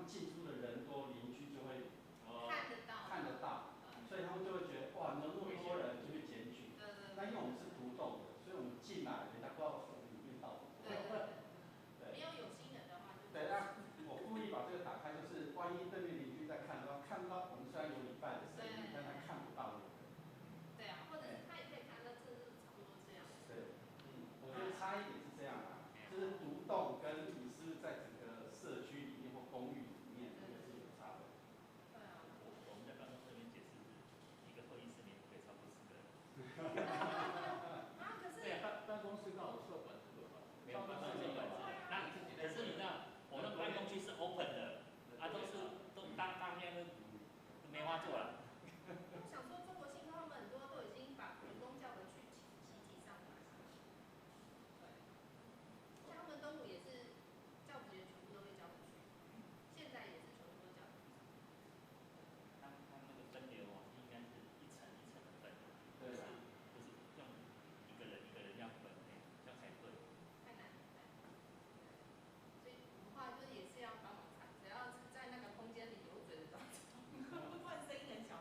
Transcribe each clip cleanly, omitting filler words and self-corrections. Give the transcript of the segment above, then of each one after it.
他們進出的人多，鄰居就會看得到，看得到，所以他們就會覺得哇，怎麼那麼多人就去檢舉。那因為我們是獨棟的，所以我們進來，人家不知道我們裡面到底。對，沒有有心人的話就。對，那我故意把這個打開，就是萬一對面鄰居在看的話，看不到我們雖然有禮拜的聲音，但他看不到我們。對啊，或者是他也可以看到，這是差不多這樣。對，我覺得差一點是這樣啊，就是獨棟跟你是不是在整個社區裡面或公寓裡面，那個是有差的。對啊。我們在辦公室裡面解釋是，一個會議室裡面不可以超過4個人。啊，可是。對啊，辦公室剛好受管制的嘛。沒有辦公室受管制。那可是你知道，我們辦公區是 open 的，啊，都是都當當天都沒話做了。我想說，中國信託他們很多都已經把員工叫回去集體上班。對，像他們東吳也是教職員全部都被叫回去，現在也是全部都叫回去上班。他那個分流哦，應該是一層一層的分，不是不是用一個人一個人這樣分，這樣才對。太難了，所以我們話就是也是要幫忙查，只要是在那個空間裡有嘴的都要查，不管聲音很小。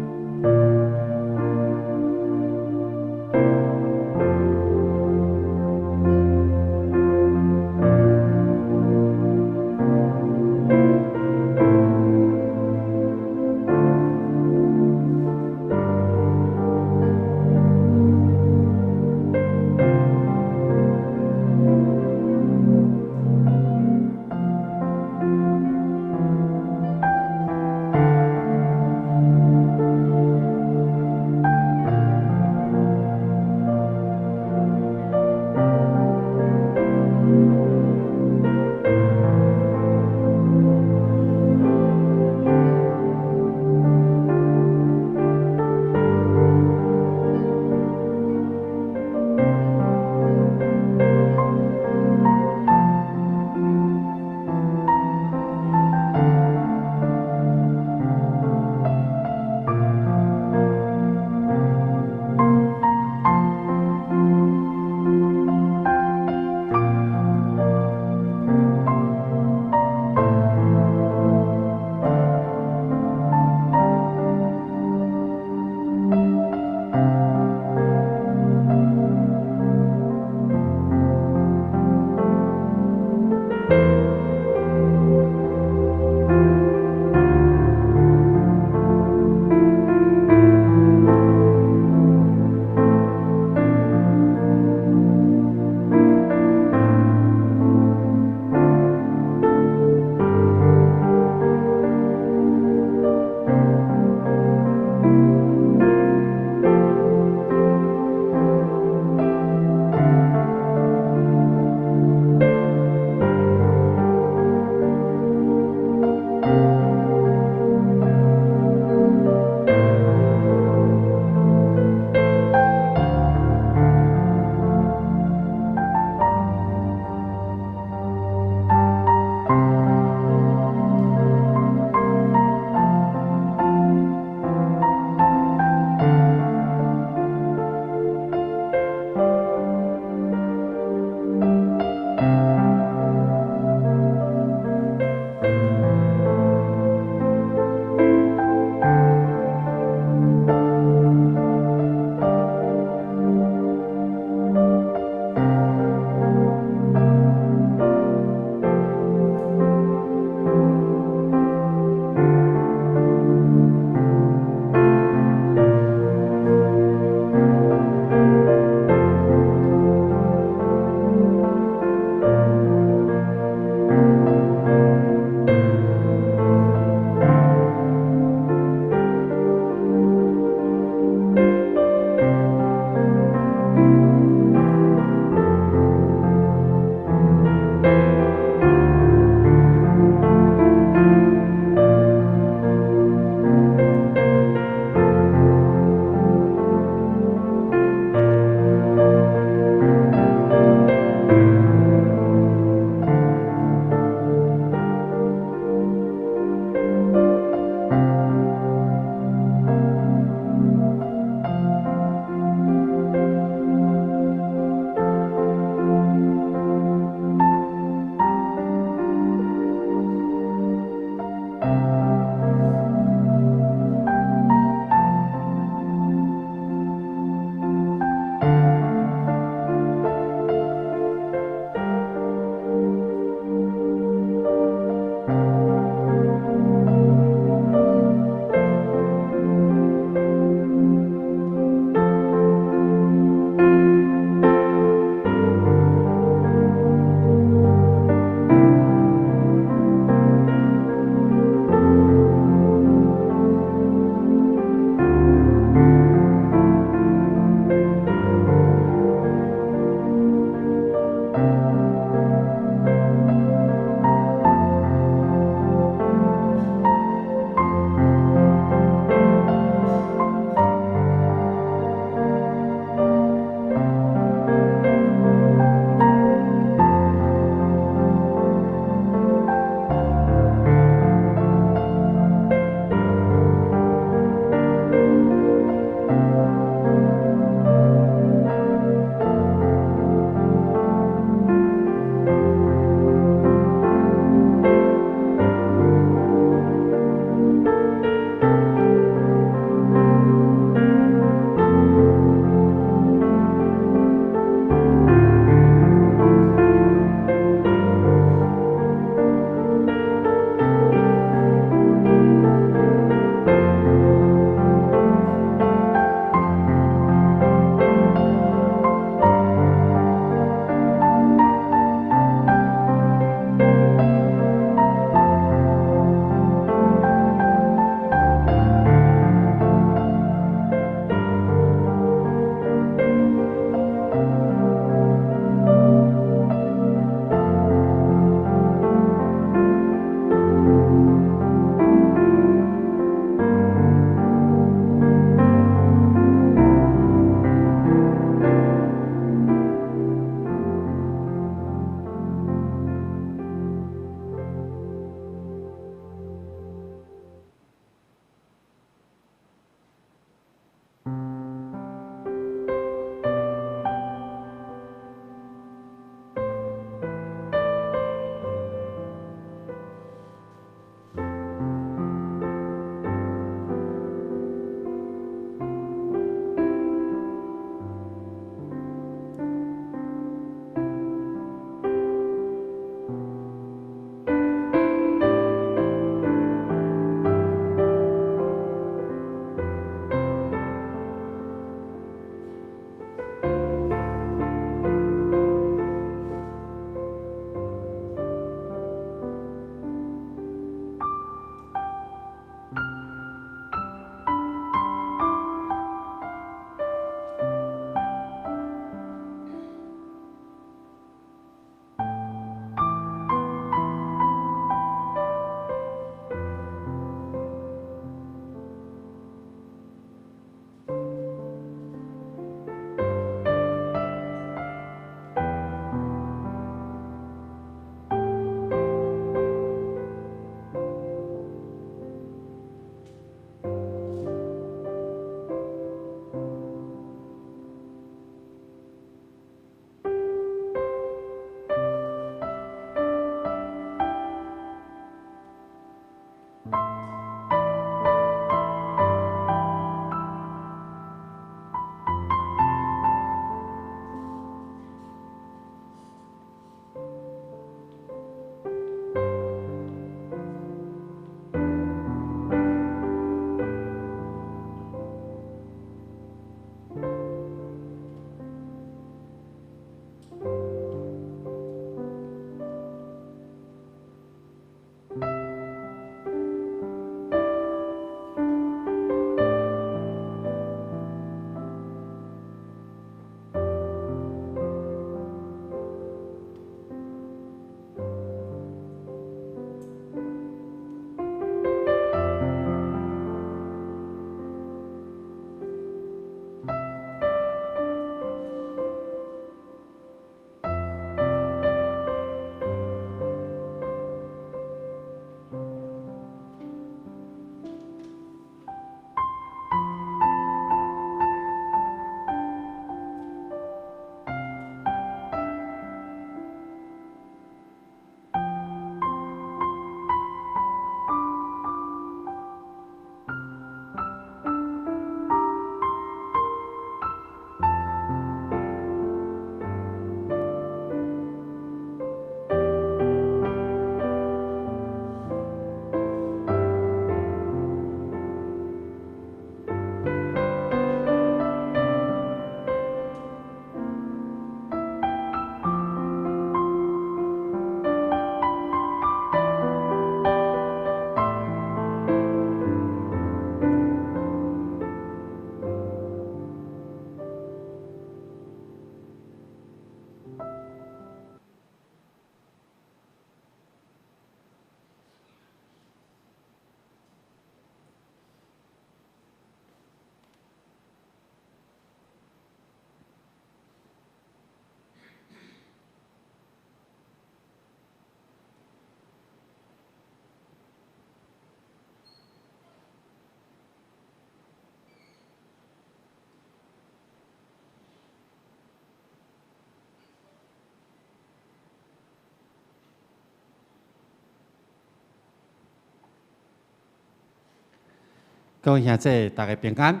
各位兄弟，大家平安。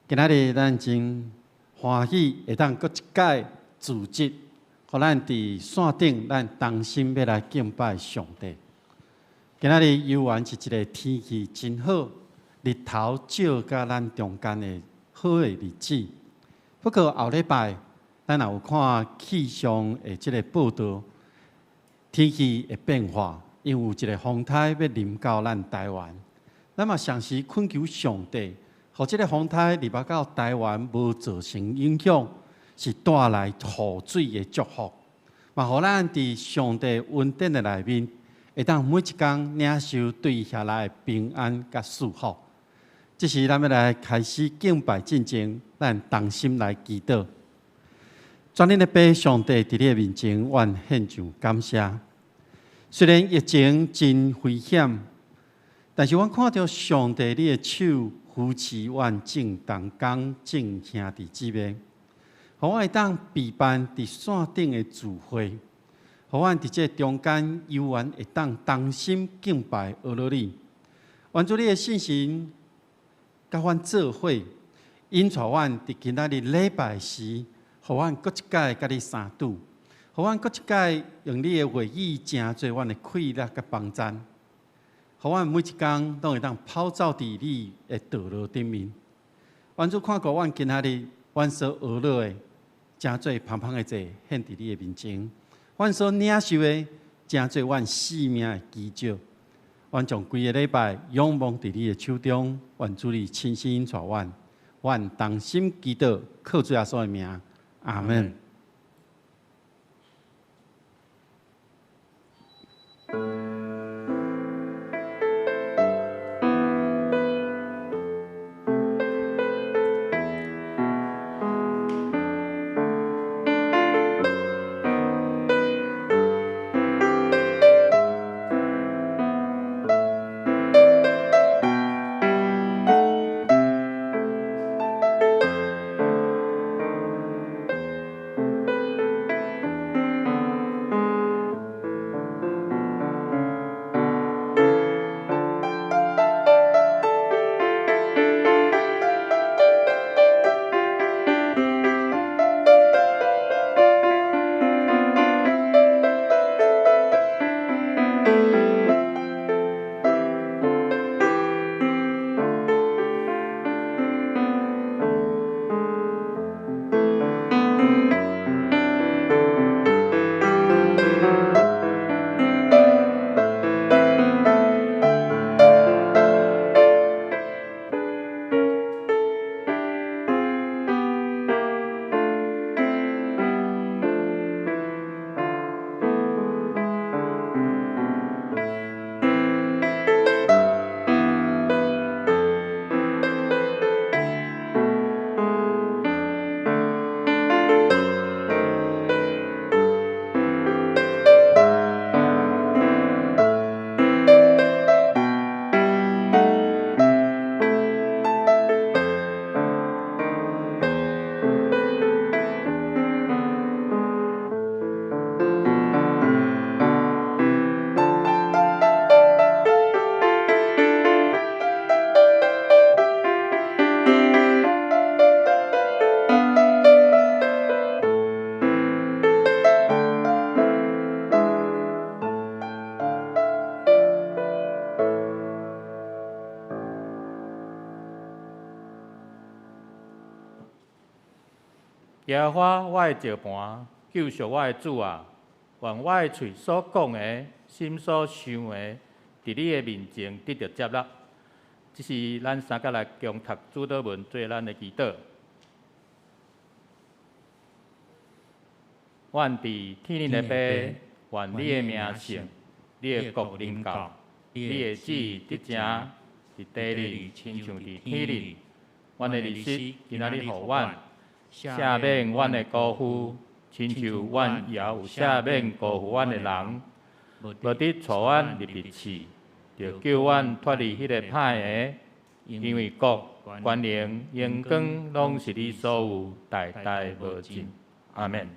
今仔日咱真歡喜，會當閣一擺組織，予咱佇線頂，咱同心欲來敬拜上帝。今仔日猶原是一个天氣真好、日頭照佮咱中間的好的日子。不過後禮拜，咱也有看氣象的這个報道，天氣會變化，因為有一个風颱欲臨到咱台灣。咱嘛同時懇求上帝，予這个風颱入來到台灣無造成影響，是帶來雨水的祝福，嘛予咱佇上帝恩典的內面，會當每一工領受對遐來的平安佮祝福。這時咱欲來開始敬拜進前，咱同心來祈禱。全能的父上帝佇你的面前，阮獻上感謝。雖然疫情真危險，但是阮看著上帝你的手扶持阮眾同工眾兄弟姊妹，予阮會當備辦佇線頂的聚會，予阮佇這中間猶原會當同心敬拜阿羅你。願主你的聖神佮阮做伙，引帶阮佇今仔日禮拜時，予阮閣一擺佮你相拄，予阮閣一擺用你的話語成做阮的氣力佮幫贊。予阮每一工攏會當跑走佇你的道路頂面。願主看顧阮今仔日，阮所學落的，成做芳芳的祭獻佇你的面前；阮所領受的，成做阮生命的基石。阮將規个禮拜仰望佇你的手中，願主你親身帶阮，阮同心祈禱，靠主耶穌的名，阿門。耶和華我的石磐，救贖我的主啊！願我的喙所講的、心所想的，佇你的面前得著接納。這是咱三個來共讀主禱文做咱的祈禱。阮佇天頂的父，願你的名聖，你的國臨到，你的旨意得成，佇地裡親像佇天裡。阮的日食今仔日予阮。赦免阮的辜負，親像阮也有赦免辜負阮的人。無得帶阮入去試，著救阮脫離彼个歹的。因為國、權能、榮光，攏是你所有，代代無盡。阿們。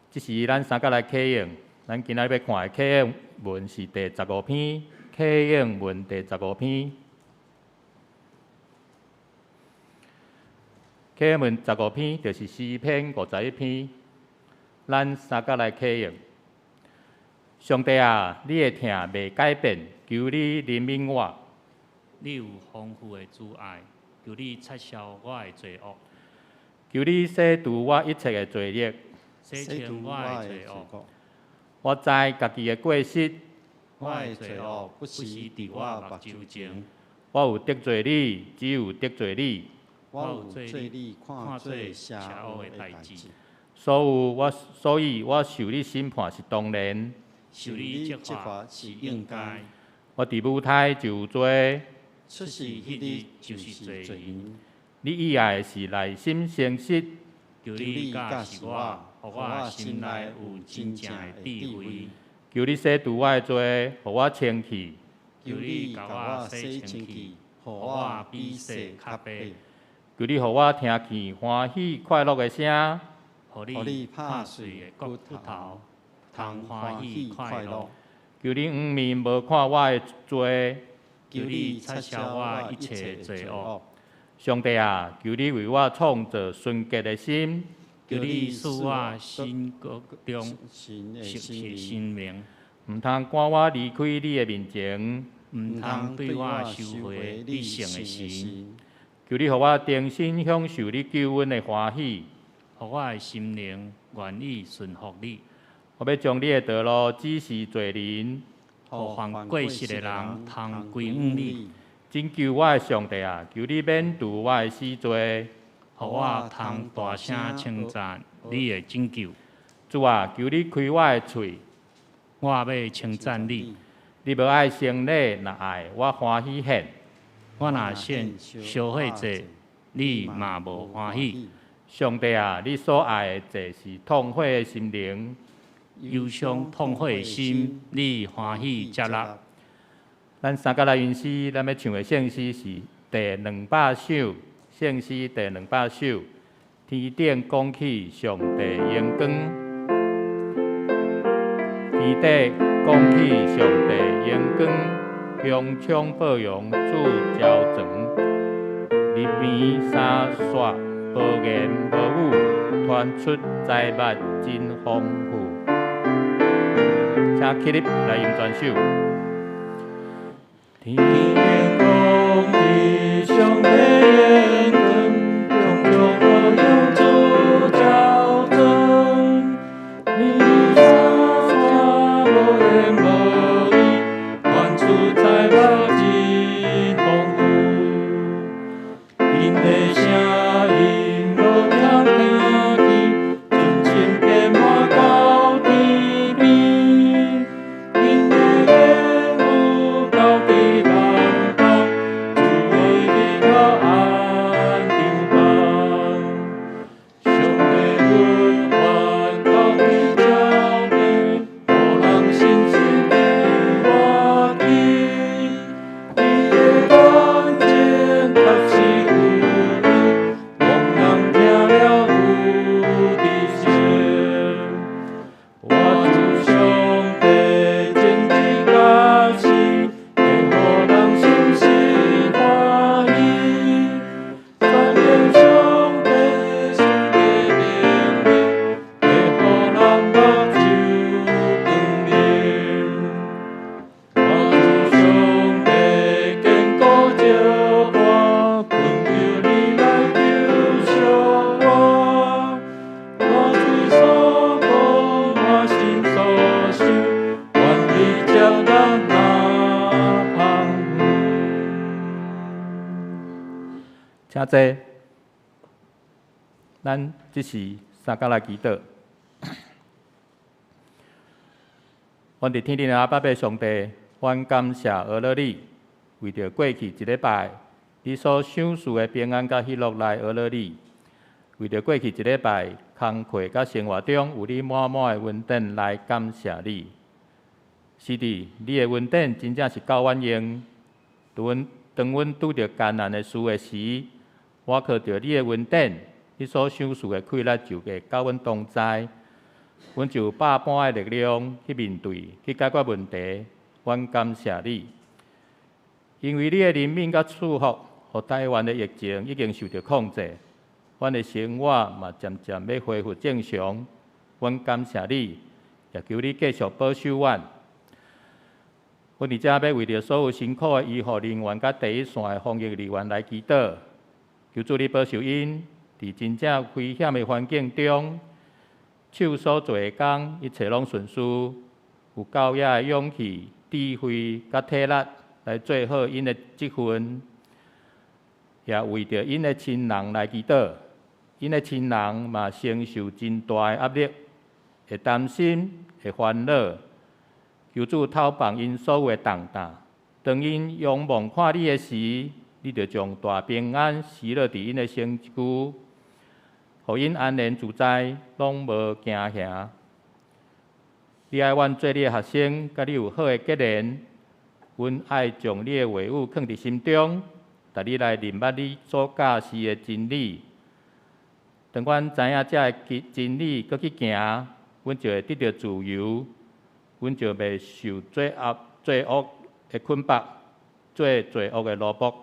這時咱三個來啟應，咱今仔日欲看的啟應文是第十五篇，啟應文第十五篇。啟文15篇就是詩篇51篇，咱三佮來啟應。上帝啊，你的疼袂改變，求你憐憫我。你有豐富的慈愛，求你擦消我的罪惡，求你洗除我一切的罪孽。洗清我的罪惡。我知家己的過失，我的罪惡不時佇我目睭前。我有得罪你，只有得罪你。我有做你看做邪惡的代誌。所以我受你審判是當然，受你責罰是應該。我佇母胎就有罪，出世彼日就是罪人。你喜愛的是內心誠實，求你教示我，予我心內有真正的智慧。求你洗除我的罪，予我清氣。求你共我洗清氣，予我比雪較白。求你予我聽見歡喜快樂的聲，予你拍碎的骨頭，通歡喜快樂。求你掩面無看我的罪，求你擦消我一切的罪惡。上帝啊，求你為我創造純潔的心，求你賜我新國中新靈，毋通趕我離開你的面前，毋通對我收回你聖的神。求你予我重新享受你救恩的歡喜，予我的心靈願意順服你。我欲將你的道路指示罪人，予犯過失的人通歸向你。拯救我的上帝啊，求你免除我的死罪，予我通大聲稱讚你的拯救。主啊，求你開我的喙，我欲稱讚你。你無愛牲禮，若愛我歡喜獻。我若獻燒火祭，你嘛無歡喜。上帝啊，你所愛的祭是痛悔的心靈，憂傷痛悔的心，你歡喜接納。咱三佮來吟詩，咱欲唱的聖詩是第兩百首，聖詩第兩百首，天頂講起上帝榮光，天頂講起上帝榮光，雄槍報揚主招傳，日暝三煞無言無語，傳出財物真豐富。請起立來吟全首。天頂講起上帝榮光，雄槍報揚主招傳，日暝三煞無言無語，傳出財物真豐富。𪜶的聲音無聽聽見，盡情遍滿到天邊。𪜶的言語到佇萬邦，主的日頭安定邦。上帝律法到佇腳邊，予人信心的活去。伊的完全確實有義，戇人聽了有知識。我主上帝真知教示，會予人心生歡喜。傳言上帝聖潔能力，會予人目睭光明。我主上帝堅固石磐，懇求你來救贖我。我嘴所講，我心所想，願你接納那芳遠。請坐。咱這時三佮來祈禱。阮佇天頂的阿爸父上帝，阮感謝阿樂你，為著過去一禮拜你所賞賜的平安佮喜樂來阿樂你，為著過去一禮拜工課佮生活中有你滿滿的恩典來感謝你。是的，你的恩典真正是夠阮用。當阮拄著艱難的事的時，我靠著你的恩典，你所賞賜的氣力就會佮阮同在，阮就有百般的力量去面對、去解決問題。阮感謝你，因為你的憐憫佮賜福，予台灣的疫情已經受著控制。阮的生活嘛漸漸欲恢復正常。阮感謝你，也求你繼續保守阮。阮佇遮欲為著所有辛苦的醫護人員佮第一線的防疫人員來祈禱，求主你保守𪜶佇真正危險的環境中，手所做的工一切攏順遂，有夠額的勇氣、智慧佮體力來做好𪜶的職分，也為著𪜶的親人來祈禱，𪜶的親人嘛承受真大的壓力，會擔心、會煩惱。求主透放𪜶所有的重擔，當𪜶仰望看你的時，你就將大平安施落佇𪜶的身軀，予𪜶安然自在，攏無驚嚇。你愛阮做你的學生，佮你有好的結連，阮愛將你的話語囥佇心中，逐日來認捌你所教示的真理。當阮知影這个真理，閣去行，阮就會得著自由，阮就袂受罪惡、罪惡的捆綁，做罪惡的奴僕。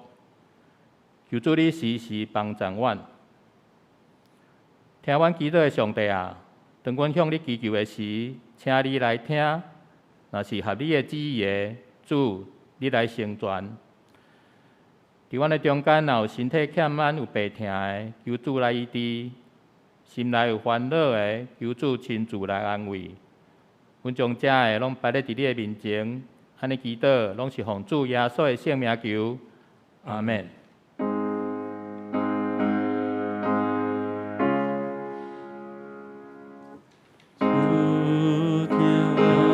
求主你時時幫助阮，聽阮祈禱的上帝啊！當阮向你祈求的時，請你來聽。若是合你的旨意的，主，你來成全。佇阮的中間，若有身體欠安、有病疼的，求主來醫治；心內有煩惱的，求主親自來安慰。阮將這个攏擺咧佇你的面前，按呢祈禱，攏是奉主耶穌的聖名求，阿們。主聽阮祈禱，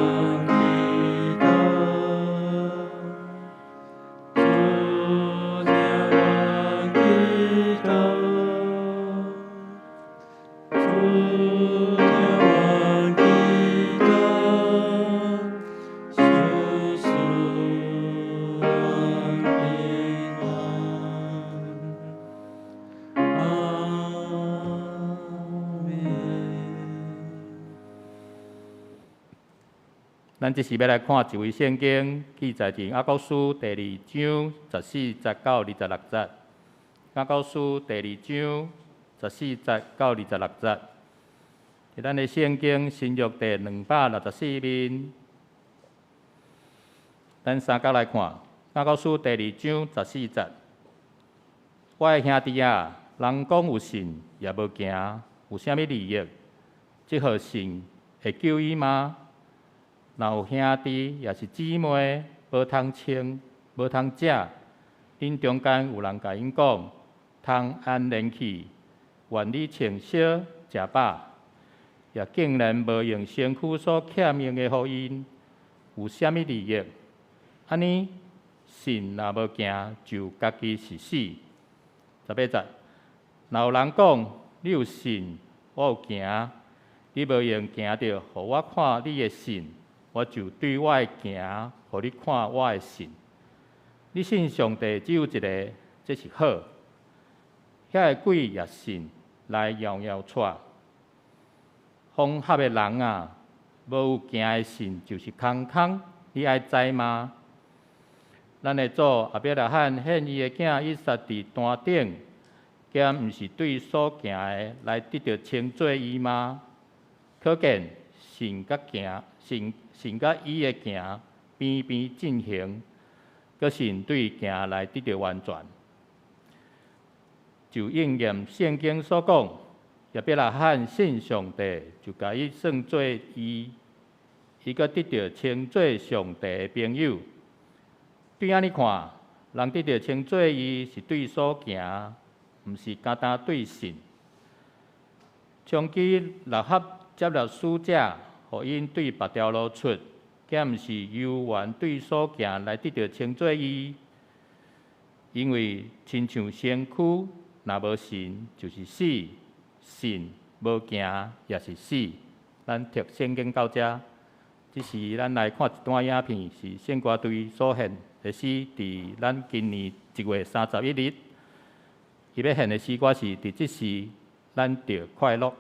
主聽阮祈禱，主聽阮祈禱，事事願平安。阿們。咱這時欲來看一位聖經，記載佇雅各書第二章十四節到26節。雅各書第二章十四節到26節，佇咱的聖經新約第264面。咱三角來看雅各書第二章十四節。我的兄弟啊，人講有信也無行，有啥物利益？這號信會救伊嗎？若有兄弟抑是姊妹無通穿、無通食，恁中間有人共𪜶講，通安然去，願你穿燒食飽，也竟然無用身軀所欠用的予𪜶，有啥物利益？按呢，信若無行，就家己是死。18節，若有人講你有信，我有行，你無用行著，予我看你的信，我就對我的行，予你看我的信。你信上帝只有一个，這是好。遐个鬼也信，來搖搖掣。風合的人啊，無有行的信就是空空，你愛知嗎？咱的祖亞伯拉罕獻伊的囝以撒佇壇頂，敢毋是對所行的來得著稱做義嗎？可見信佮行，信信佮伊的行邊邊進行，閣信對行來得著完全，就應驗聖經所講，亞伯拉罕信上帝，就共伊算做義，伊閣得著稱做上帝的朋友。對按呢看，人得著稱做義是對所行，毋是干焦對信。充飢喇合接納使者，予𪜶對別條路出，敢毋是猶原對所行來得著稱做義？因為親像身軀，若無神就是死，信無行也是死。咱讀聖經到遮，這時咱來看一段影片，是聖歌隊所獻的詩，佇咱今年1月31日，伊欲獻的詩歌是：佇這時，咱著快樂。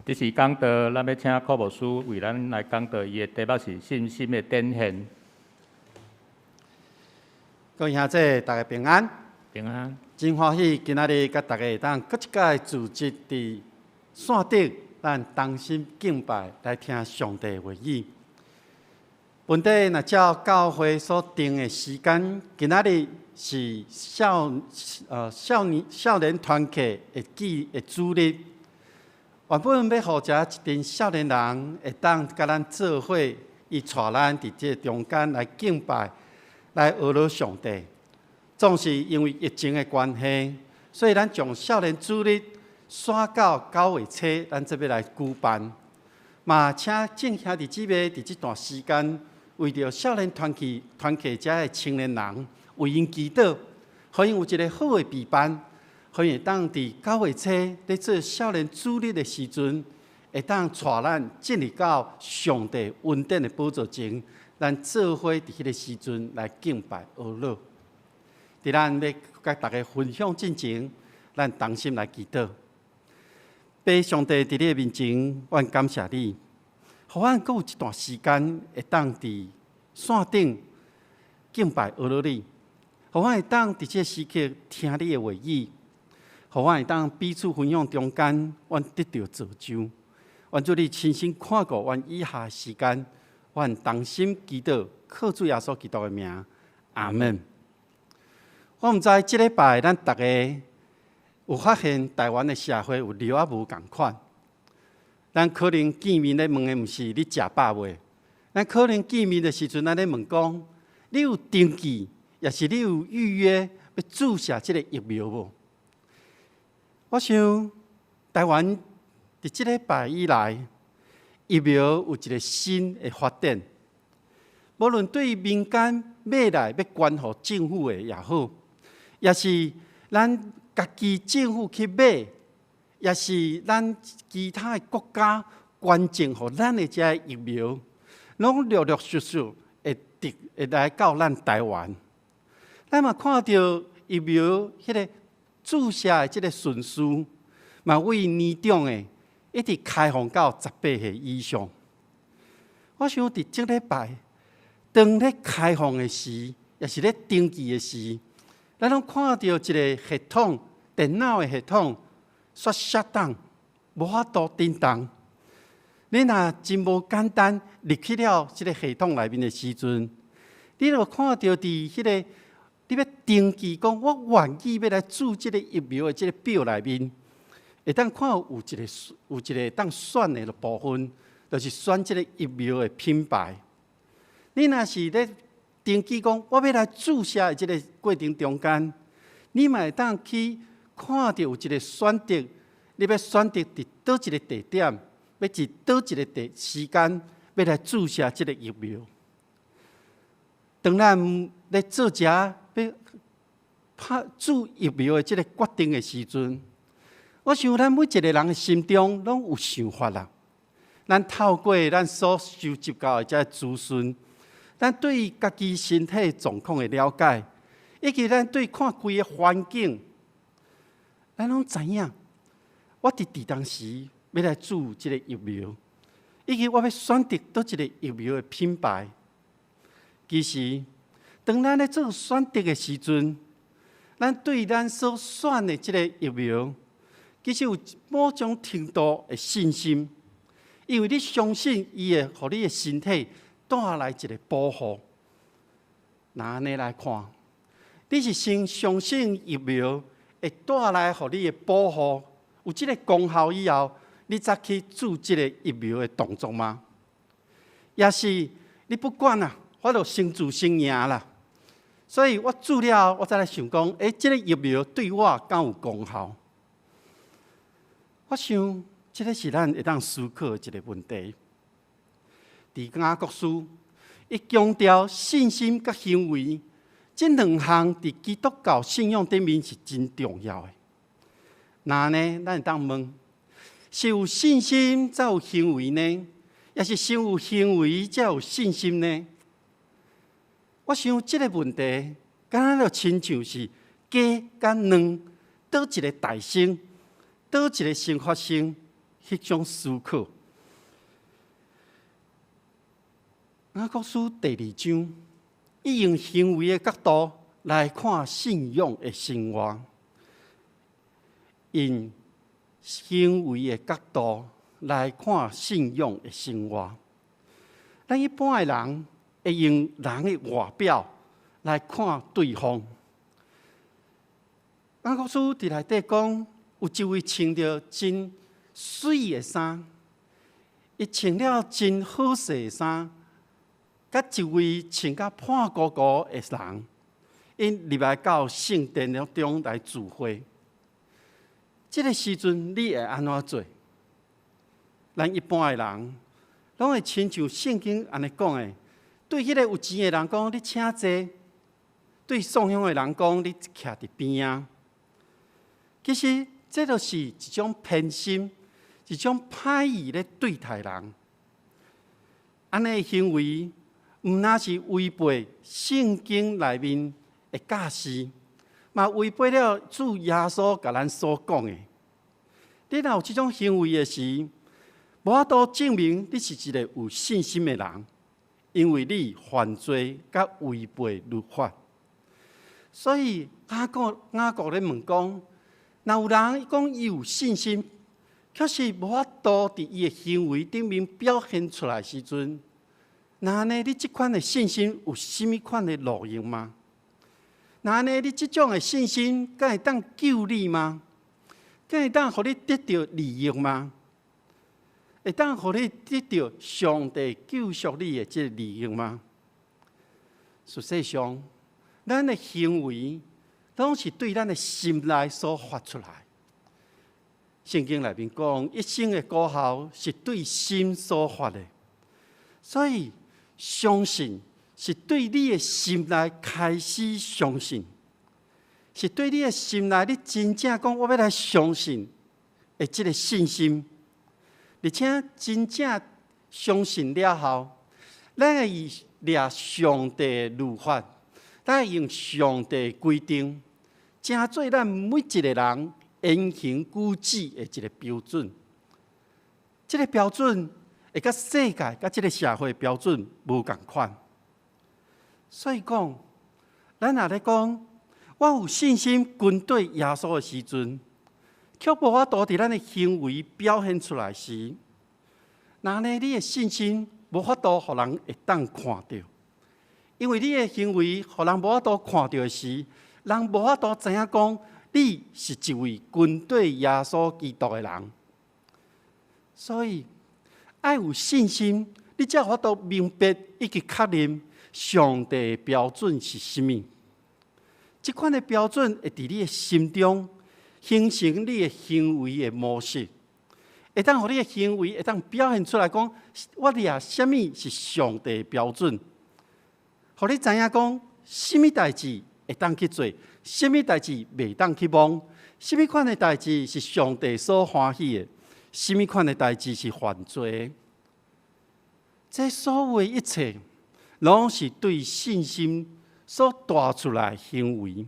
這是講道，咱欲請柯牧師為咱來講道，伊的題目是信心的展現。各位兄弟，大家平安。平安。真歡喜今仔日佮大家會當閣一擺組織佇線頂，咱同心敬拜來聽上帝話語。本地若照教會所定的時間，今仔日是少年團契的記的主日。原本欲予遮一陣少年人會當佮咱做伙，伊帶咱佇這中間來敬拜，來學了上帝。總是因為疫情的關係，所以咱將少年主日徙到9月初，咱這欲來舉辦。嘛，請眾兄弟姊妹佇這段時間，為著少年團契團契遮的青年人，為𪜶祈禱，予𪜶有一個好的備辦，予𪜶會當佇9月初咧做少年主日的時陣，會當帶咱進入到上帝恩典的寶座前，咱做伙佇彼個時陣來敬拜阿樂。佇咱欲共大家分享進前，咱同心來祈禱。父上帝佇你的面前，阮感謝你，予阮閣有一段時間會當佇線頂敬拜阿樂你，予阮會當佇這個時刻聽你的話語，予阮會當彼此分享中間，阮得著造就。願主你親身看顧阮以下的時間，阮同心祈禱，靠主耶穌基督的名，阿們。我毋知這禮拜咱逐家有發現台灣的社會有尿仔無仝款。咱可能見面咧問的毋是你食飽未？咱可能見面的時陣，咱咧問講，你有登記，抑是你有預約欲注射這個疫苗無？我想台灣佇這禮拜以來，疫苗有一個新的發展。無論對民間買來欲捐予政府的也好，抑是咱家己政府去買，抑是咱其他的國家捐贈予咱的這个疫苗，攏陸陸續續會得會來到咱台灣。咱嘛看著疫苗彼个注射的這个順序，嘛為年長的一直開放到18歲以上。我想佇這禮拜，當咧開放的時，抑是咧登記的時，咱攏看著一個系統，電腦的系統煞 shut down，無法度振動。你若真無簡單入去了這个系統內面的時陣，你就看著佇彼个你欲登記講，我願意欲來注這个疫苗的這个表內面，會當看有一個有一個會當選的部分，就是選這个疫苗的品牌。你若是咧登記講，我欲來注射的這个過程中間，你嘛會當去看著有一个選擇，你欲選擇佇佗一个地點，欲佇佗一个地時間，欲來注射這个疫苗。當咱咧做這欲拍注疫苗的這个決定的時陣，我想咱每一个人的心中攏有想法啦。咱透過咱所收集到的這資訊，咱對家己身體狀況的了解，以及咱對看規个環境，咱攏知影。我佇當時欲來注這个疫苗，以及我欲選擇佗一个疫苗的品牌。其實，當咱咧做選擇的時陣，咱對咱所選的這个疫苗，其實有某種程度的信心，因為你相信伊會予你的身體帶來一个保護。若按呢來看，你是先相信疫苗會帶來予你的保護，有這个功效以後，你才去注這个疫苗的動作嗎？抑是你不管啊，我就先注先贏啦。所以我注了後，我才來想講，欸，這个疫苗對我敢有功效？我想，這个是咱會當思考的一个問題。佇雅各書，伊強調信心佮行為這兩項佇基督教信仰頂面是真重要的。若按呢，咱會當問：是有信心才有行為呢，抑是先有行為才有信心呢？我想這个問題，敢若就親像是雞佮卵，佗一个大先，佗一个先發生，彼種思考。雅各書第二章，伊用行為的角度來看信仰的生活，用行為的角度來看信仰的生活。咱一般的人會用人的外表來看對方。雅各書佇內底講，有一位穿著真媠的衫，伊穿了真好勢的衫，佮一位穿甲破糊糊的人，𪜶入來到聖殿中來聚會。這个時陣，你會按怎做？咱一般的人，攏會親像聖經按呢講的，對彼个有錢的人講，你請坐；對散凶的人講，你徛佇邊仔。其實，這就是一種偏心，一種歹意咧對待人。按呢行為，毋但是違背聖經內面的教示，嘛違背了主耶穌共咱所講的。你若有這種行為的時，無法度證明你是一个有信心的人，因為你犯罪佮違背律法。所以雅各咧問講，若有人講伊有信心，卻是無法度佇伊的行為頂面表現出來時陣，若按呢，你這款的信心有啥物款的路用嗎？若按呢，你這種的信心敢會當救你嗎？敢會當予你得著利益嗎？會當予你得著上帝救贖你的這个利益嗎？實際上，咱的行為攏是對咱的心內所發出來。聖經內面講，一生的果效是對心所發的，所以相信是對你的心內開始相信，是對你的心內，你真正講我欲來相信的這个信心，而且真正相信了後，咱會倚上帝的律法，咱會用上帝規定，成做咱每一个人言行舉止的一个標準。這个標準會佮世界、佮這个社會標準無仝款。所以講，咱若咧講，我有信心跟隨耶穌的時陣，卻無法度佇咱的行為表現出來時，若按呢，你的信心無法度予人會當看著，因為你的行為予人無法度看著的時，人無法度知影講你是一位跟隨耶穌基督的人。所以，愛有信心，你才有法度明白以及確認上帝的標準是啥物。這款的標準會佇你的心中形成你的行為的模式，會當予你的行為會當表現出來講，我掠啥物是上帝的標準，予你知影講，啥物代誌會當去做，啥物代誌袂當去摸，啥物款的代誌是上帝所歡喜的，啥物款的代誌是犯罪的。這所有的一切，攏是對信心所帶出來的行為。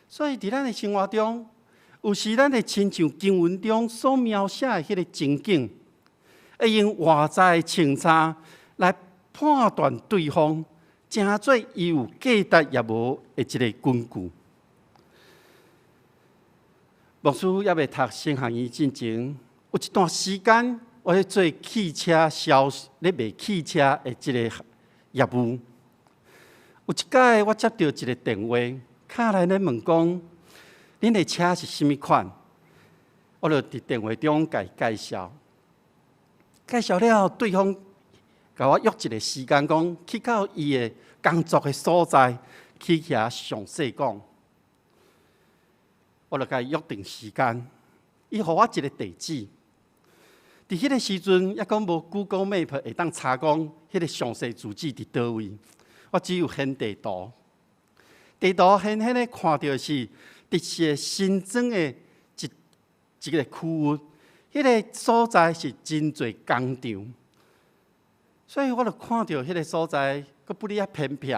所以，佇咱的生活中，有時咱會親像經文中所描寫的彼个情景，會用外在的穿衫來判斷對方，成做伊有價值抑無的一个根據。牧師猶未讀神學院進前，有一段時間，我咧做汽車銷咧賣汽車的這个業務。有一擺，我接著一个電話，敲來咧問講，恁的車是啥物款？我就佇電話中共伊介紹，介紹了後，對方共我約一个時間，講去到伊的工作的所在去遐詳細講。我就共伊約定時間，伊予我一个地址。佇彼个時陣，猶閣無 Google Map 會當查講彼个詳細住址佇佗位，我只有顯地圖。地圖顯顯咧看著是佇一個新莊的一個區域，彼个所在是真濟工廠，所以我就看著彼个所在，閣不哩遐偏僻。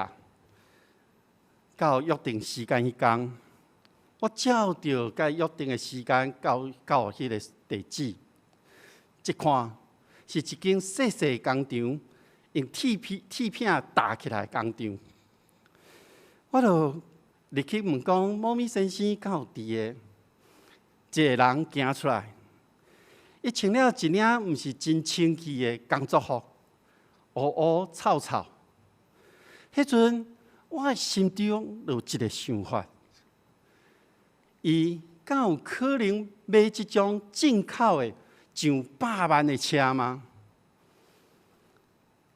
到約定時間彼工，我照著共伊約定的時間到彼个地址，一看是一間細細工廠，用鐵片搭起來的工廠。我就入去問講，某某先生敢有佇的？一个人行出來，伊穿了一領毋是真清氣的工作服，烏烏臭臭。彼陣我的心中就有一個想法：伊敢有可能買這種進口的上百萬的車嗎？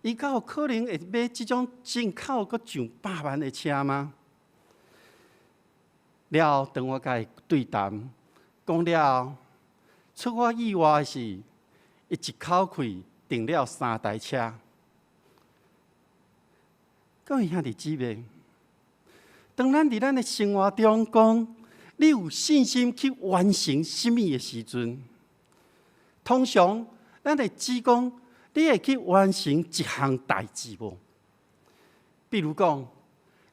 伊敢有可能會買這種進口閣上百萬的車嗎？了後，當我共伊對談，講了後，出我意外的是，伊一口氣訂了三台車。各位兄弟姊妹，當咱佇咱的生活中講，你有信心去完成啥物的時陣，通常咱會只講你會去完成一項代誌無？比如講，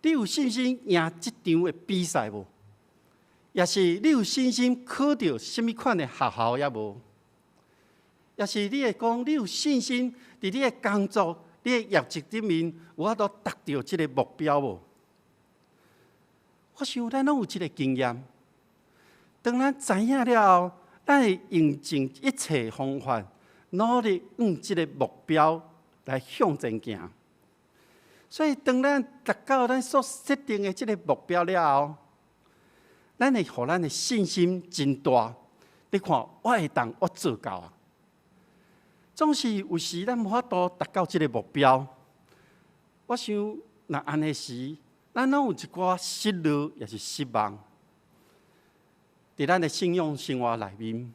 你有信心贏這場的比賽無？抑是你有信心考著啥物款的學校抑無？抑是你會講你有信心佇你的工作、你的業績裡面有法度達著這个目標無？我想咱攏有這个經驗。當咱知影了後，咱會用盡一切方法，努力向這个目標來向前行。所以，當咱達到咱所設定的這个目標了後，咱會予咱的信心真大。你看，我會當，我做到啊！總是有時咱無法度達到這个目標。我想，若按呢時，咱攏有一寡失落，抑是失望。佇咱的信仰生活內面，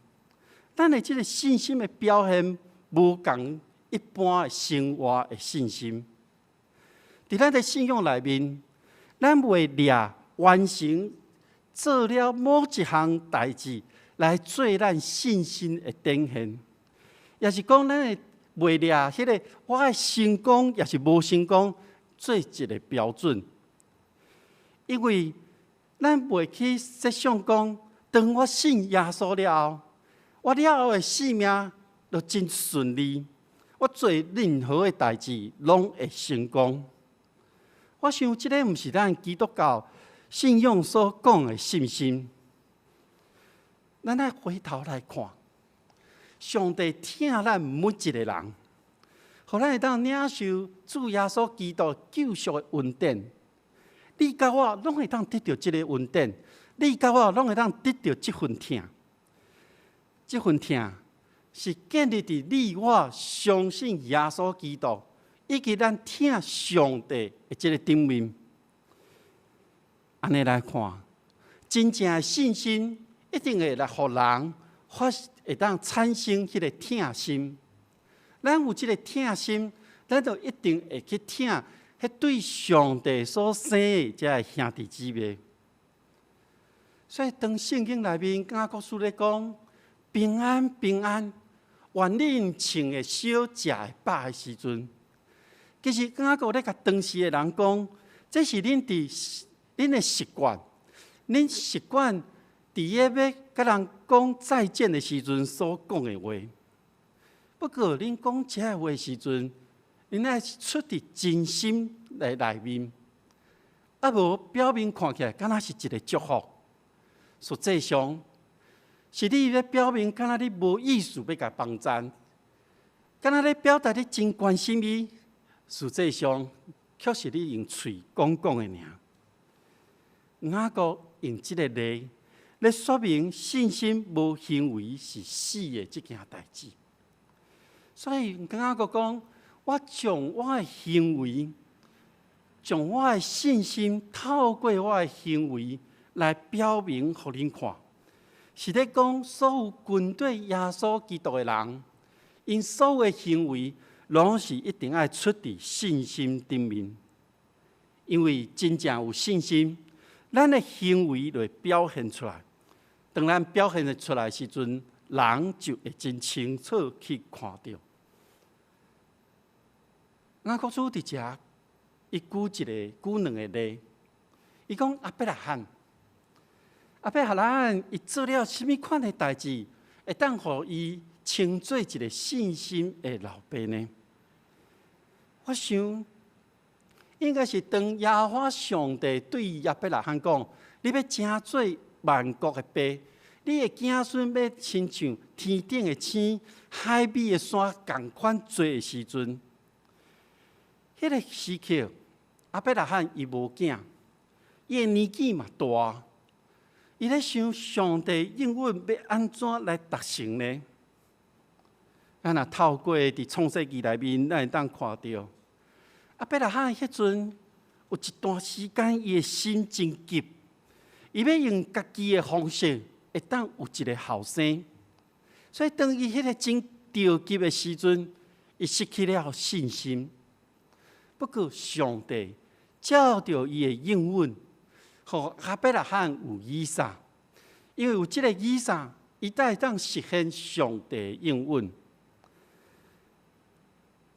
咱的這个信心的表現，無仝一般的生活的信心。佇咱的信仰內面，咱袂掠完成做了某一項代誌來做咱信心的展現，抑是講咱會袂掠彼个我的成功，抑是無成功，做一个標準。因為咱袂去設想講，當我信耶穌了後，我了後的生命就真順利，我做任何的代誌攏會成功。我想這个毋是咱基督教信仰所講的信心。咱愛回頭來看，上帝疼咱每一个人，予咱會當領受主耶穌基督救贖的恩典。你佮我攏會當得著這个恩典，你佮我攏會當得著這份疼。這份疼是建立佇你我相信耶穌基督，以及咱疼上帝的這个頂面。按呢來看，真正的信心一定會來予人發會當產生彼个疼心。咱有這个疼心，咱就一定會去疼彼對上帝所生的這个兄弟姊妹。所以，當聖經內面雅各書咧講平安平安，願恁穿會少，食會飽的時陣，其實雅各咧共當時的人講，這是恁佇恁的習慣，恁習慣佇咧欲共人講再見的時陣所講的話。不過，恁講這个話的時陣，恁愛出佇真心來內面，啊無表面看起來敢若是一个祝福。實際上，是你咧表明，敢若你無意思欲共幫贊，敢若咧表達你真關心伊，實際上卻是你用喙講講的爾。雅各用這个例來說明信心無行為是死的這件代誌。所以雅各講，我將我的行為，將我的信心透過我的行為來表明予恁看，是咧講所有跟隨耶穌基督的人，𪜶所有的行為，攏是一定愛出佇信心頂面。因為真正有信心，咱的行為就會表現出來。當咱表現得出來時陣，人就會真清楚去看著。雅各書佇遮，伊舉一个、舉兩个例。伊講亞伯拉罕，亞伯拉罕伊做了啥物款的代誌，會當予伊稱做一个信心的老爸呢？我想，應該是當耶和華上帝對亞伯拉罕講：你欲成做萬國的爸，你的子孫欲親像天頂的星、海邊的沙仝款濟的時陣，彼个時刻，亞伯拉罕伊無囝，伊的年紀嘛大，伊咧想上帝應允欲按怎來達成呢？咱若透過佇創世記內面，咱會當看著亞伯拉罕彼陣有一段時間，伊的心真急，伊欲用家己的方式，會當有一个後生。所以當伊彼个真著急的時陣，伊失去了信心。不過上帝照著伊的應允，予亞伯拉罕有以撒，因為有這个以撒，伊才會當實現上帝的應允。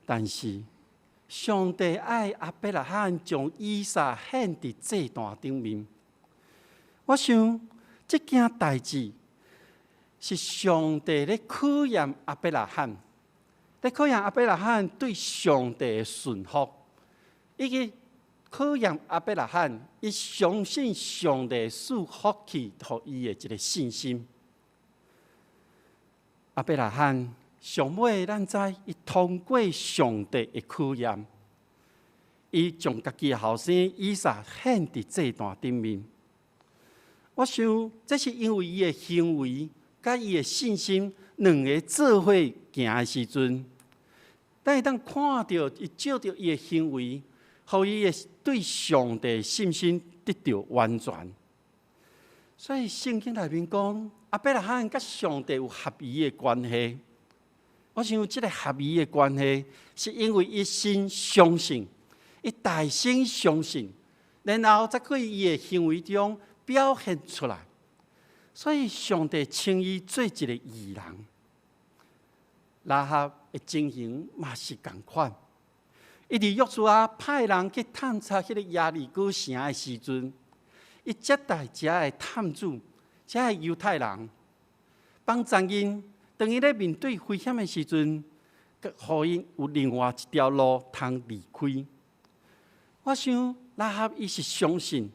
但是上帝愛亞伯拉罕將以撒獻佇祭壇頂面。我想這件代誌是上帝咧考驗亞伯拉罕，咧考驗亞伯拉罕對上帝的順服，以及考驗亞伯拉罕伊相信上帝賜福氣予伊的一个信心。亞伯拉罕上尾，咱知伊通過上帝的考驗，伊將家己的後生以撒獻佇祭壇頂面。我想，這是因為伊的行為佮伊的信心兩个做伙行的時陣，咱會當看著伊藉著伊的行為，予伊的對上帝信心得著完全。所以聖經內面講，亞伯拉罕佮上帝有合宜的關係。我想這个合宜的關係，是因為伊先相信，伊大聲相信，然後才佇伊的行為中表現出來。所以上帝稱伊做一个義人。喇合的情形嘛是仝款。伊佇約書亞派人去探查彼个耶利哥城的時陣，伊接待遮的探子，遮的猶太人，幫助𪜶。當伊咧面對危險的時陣，予𪜶有另外一條路通離開。我想喇合伊是相信，